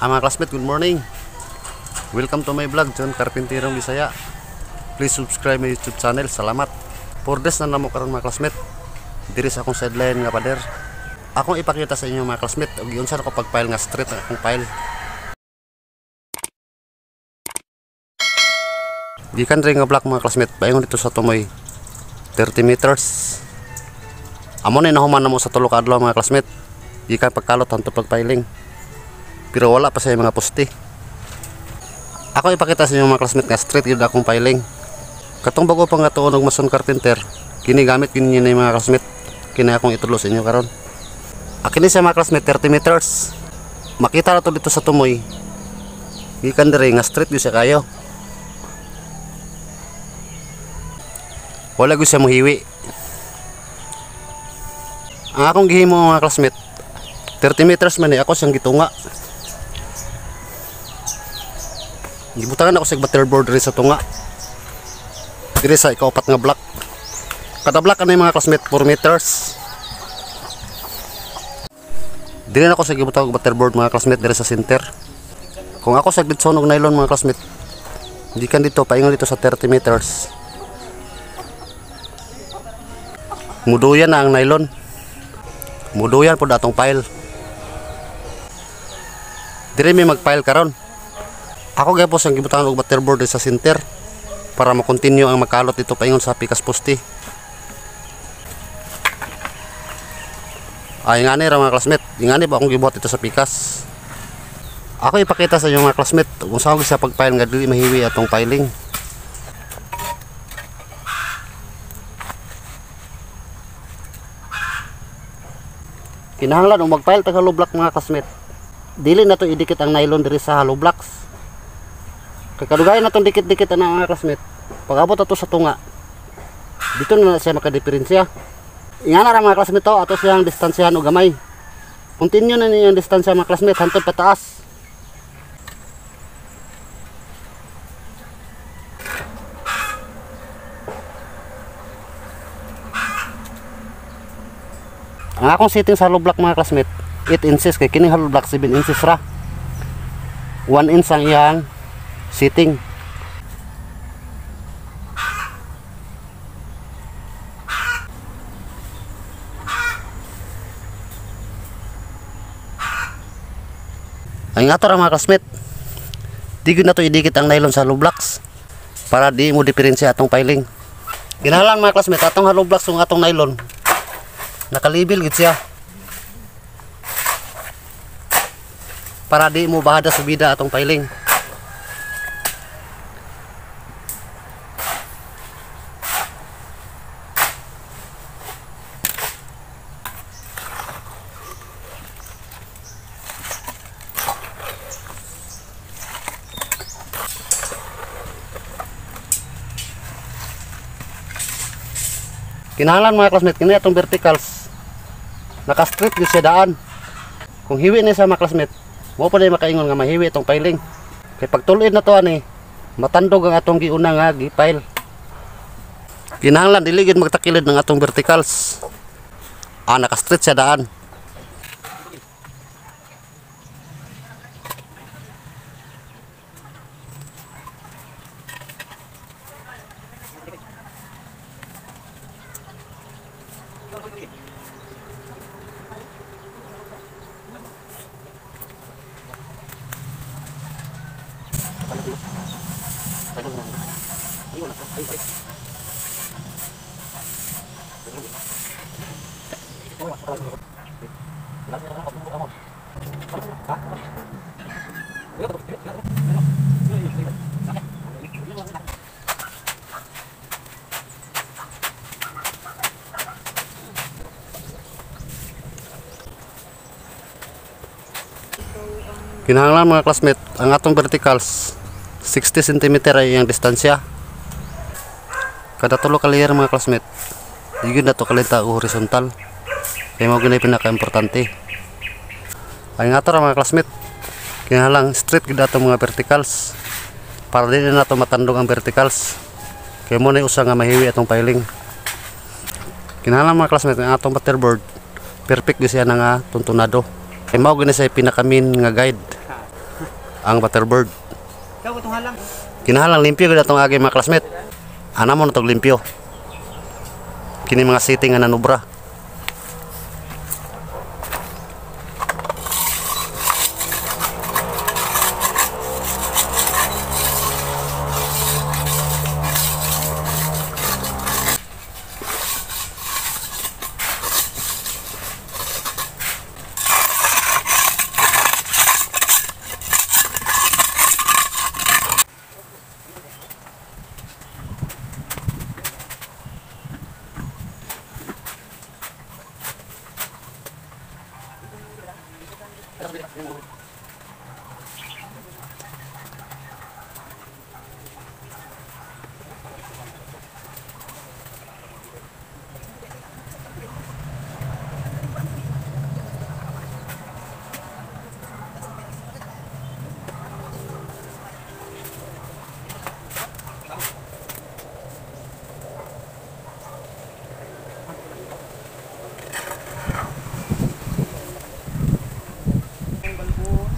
Mga classmate, good morning. Welcome to my vlog, John Carpinterong Bisaya. Please subscribe my YouTube channel. Salamat. 4 days na namo karon, mga classmate. Diri sa akong sideline nga pader. Akong ipakita sa inyo, mga classmate, og giunsa ko pag-file nga straight ang akong file. Gikan diri nga block, mga classmate, paingon dito sa tumoy 30 meters. Amo ni nahuman namo sa tulo ka adlaw, mga classmate. Gikan pagkalot hangtod pag-filing. Pero wala pa sa mga poste. Ako ipakita sa inyo, mga classmate, nga straight gyud akong filing. Katong bago pa nga tuon og mason carpenter, kini gamit kini ni mga classmate. Kini akong itulo sa inyo karon. Kini sa mga classmate 30 meters. Makita ra to dito sa tumoy. Gikan diri nga straight gyud siya kayo. Wala gyud siya mohiwi. Ang akong gihimo, mga classmate, 30 meters man ni ako siyang gitunga. Gibutangan ako sa butterboard diri sa tunga. Diri sa ikaupat nga block. Kada block ani, mga classmate, 4 meters. Diri na ako sa gibutang og butterboard, mga classmate, diri sa center. Kung ako sa gitson og nylon, mga classmate, gikan dito paingon dito sa 30 meters. Muduyan na ang nylon. Muduyan pud atong pile. Diri may mag-pile karon. Ako gyud po sang gibutangan og butterboard sa center para ma-continue ang makalot dito paingon sa pikas poste. Ay ngani ra, mga classmate, ingani ba akong gibuhat dito sa pikas. Ako ipakita sa inyo, mga classmate, kung saan sa pag-pile nga dili mahiwi atong piling. Kinahanglan og mag-pile tag hollow block, mga classmate. Dili na to idikit ang nylon diri sa hollow blocks. Kay kadugayan na tong dikit-dikit ana, mga classmate. Pag-abot ato sa tunga, dito na siya makadiferensya. Ingana ra, mga classmate, to ato siyang distansyahan og gamay. Continue na niya ang distansya, mga classmate, hantod pataas. Ang akong setting sa hollow block, mga classmate, 8 inches, kay kining hollow block 7 inches ra. 1 inch ang iyang setting. Ay nga to ra, mga classmate. Di gyud nato idikit ang nylon sa hollow blocks para di mo diferensya atong piling. Kinahanglan, mga classmate, atong hollow blocks ug atong nylon nakalibil gid siya para di mo bahada subida atong piling. Kinahanglan, mga classmate, kini atong verticals naka-straight gyud siya daan. Kung hiwi ni sa mga classmate, mo pa na makaingon nga mahiwi itong piling. Kay pagtulid na to ani, matandog ang atong giuna nga gi-pile. Kinahanglan dili gyud magtakilid ng atong verticals. Naka-straight siya daan. Kinahanglan, mga classmate, ang atong verticals 60 cm ay iyang distansya. Kada tulo ka layer, mga classmate, yun na to kalinta o horizontal. Kaya mo ginay pinaka-importante. Ay nga to ra, mga classmate, kinahanglan straight gid atong mga verticals para dili na to matandog ang verticals. Kaya mo na usa nga mahiwi atong piling. Kinahanglan, mga classmate, ang atong butterboard perfect gyud siya na nga tuntunado. Kay mao gini sa pinaka-main nga guide. Ang butterbird. Kinahanglan limpyo gyud atong agi, mga classmate. Ana mo na tog limpyo. Kini mga sitting nga nanubra.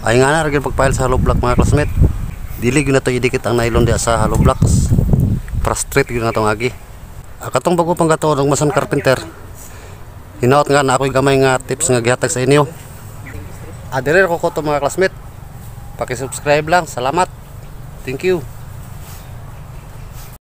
Ay nga na, ragin pagpile sa hollow block, mga classmate. Dili gyud nato idikit ang nylon diya sa hollow blocks. Frustrate gyud na tong agi. Katong bago pang gatuon og mason carpenter. Hinaot nga na ako'y gamay nga tips nga gihatag sa inyo. Adere ko ko to, mga classmate. Paki-subscribe lang. Salamat. Thank you.